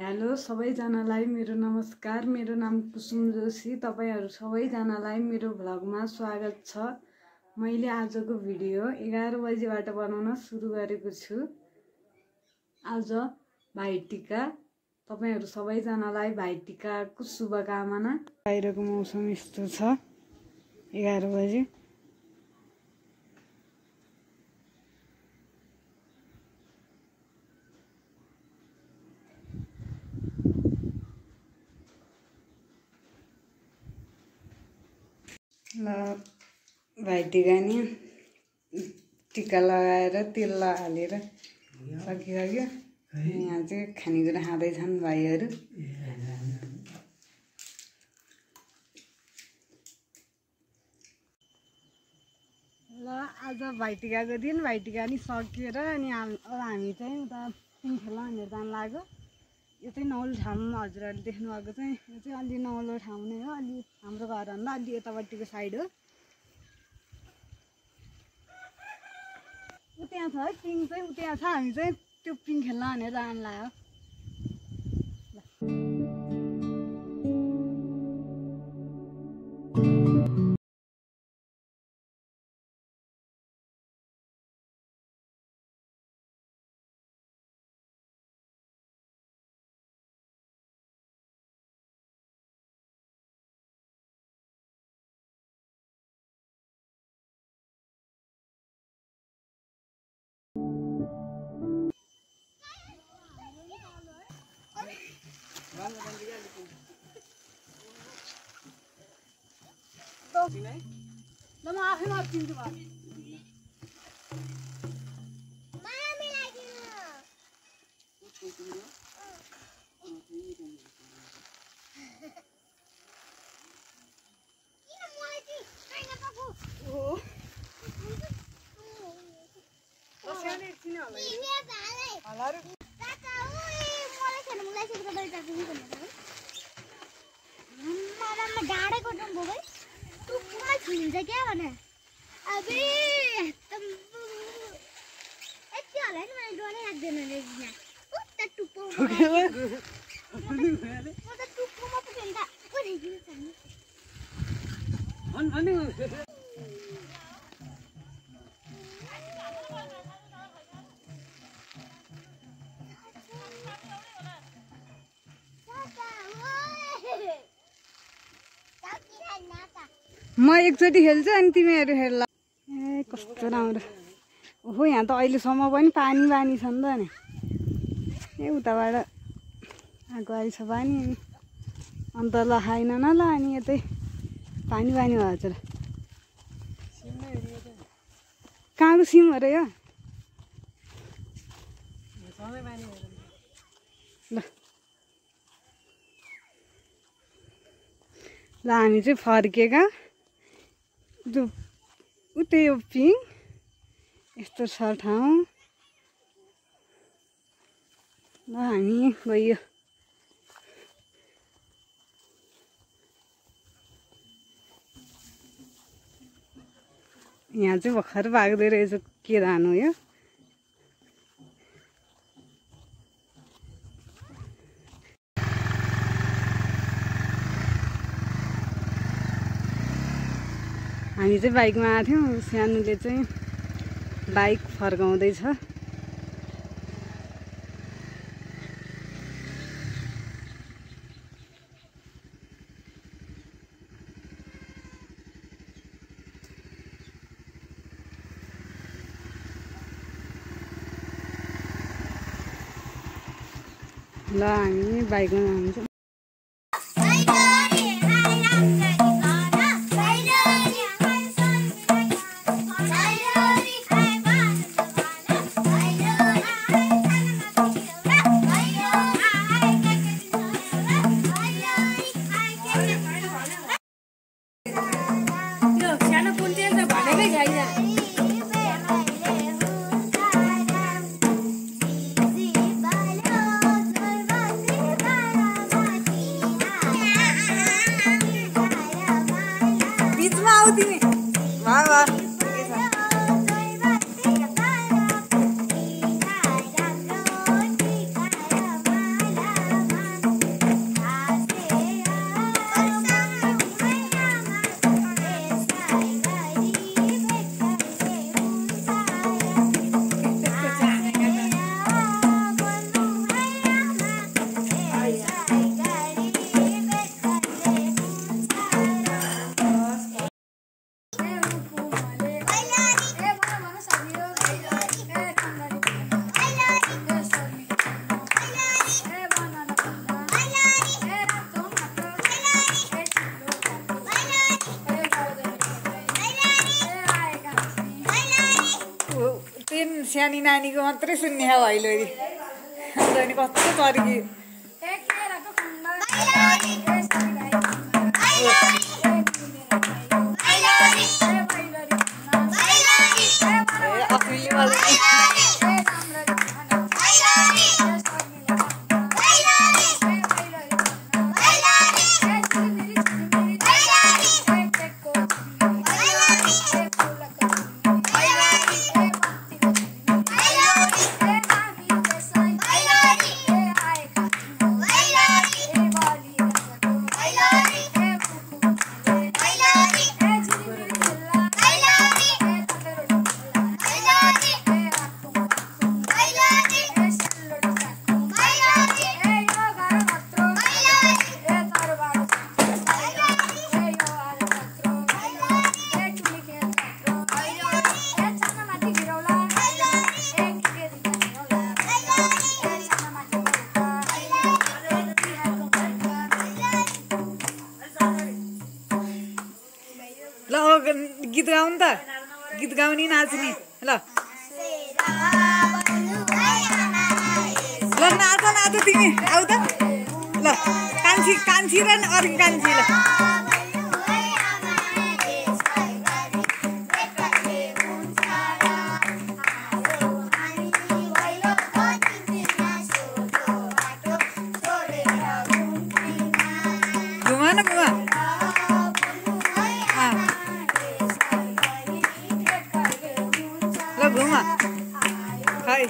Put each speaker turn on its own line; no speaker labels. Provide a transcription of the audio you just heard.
Hello सबैजनालाई मेरो नमस्कार। मेरो नाम कुसुम जोशी। तपाईहरु सबैजनालाई मेरो भ्लगमा स्वागत छ। मैले आजको भिडियो 11 बजेबाट बनाउन सुरु गरेको छु। आज भाइटिका। तपाईहरु सबैजनालाई भाइटिकाको शुभकामना। बाहिरको मौसम यस्तो छ 11 बजे। भाइटिका नि टिका लगाएर तेल हालेर सकिसक्यो। यहाँ चाहिँ खानेकुरा खाँदैछन् भाइहरू। ल आज भाइटिकाको दिन। भाइटिका नि सकिएर अनि हामी चाहिँ उता पिङ खेल्न भनेर जान लाग्यो। यो चाहिँ नौलो ठाउँ हजुरहरूले देख्नु भएको चाहिँ यो चाहिँ अलि नौलो ठाउँ नै हो। अलि हाम्रो घरभन्दा अलि यतापट्टिको साइड हो। त्यहाँ छ है पिङ चाहिँ त्यहाँ छ। हामी चाहिँ त्यो पिङ खेल्न भनेर जान लाग्यो। ल म आफै मार्दिन्छु भाइ।
क्या भने अबे एकदम यति होला नि मलाई डरै लाग्दैन रे यहाँ उता टुप्पो म त टुप्पोमा पुगेँ नि त ओरे किन छैन
भन भन्नु म एकचोटि खेल्छु अनि तिमीहरू खेल्ला। ए कस्तो राम्रो। ओहो यहाँ त अहिलेसम्म पनि पानी बानी छ नि त नि। ए उताबाट आएको आइछ पानी अन्त ल खाइन न ल अनि यतै पानी बानी भएछ र। काँडो सिम अरे यो। ल ल हामी चाहिँ फर्केका। उतै यो पिङ यस्तो छ ठाउँ। ल हामी गयो। यहाँ चाहिँ भर्खर भाग्दै रहेछ के धान हो यो। हामी चाहिँ बाइकमा आएको थियौँ। सानोले चाहिँ बाइक फर्काउँदैछ। ल हामी बाइकमा जान्छौँ। सानी नानीको मात्रै सुन्ने हो भैलोरी अन्त नि कस्तो चर्की ल गीत गाउनु त गीत गाउने नाच्ने ल ल नाच नाच तिमी आऊ त ल कान्छी कान्छी र अर्को कान्छी ल घुमा न घुमा घुमा खै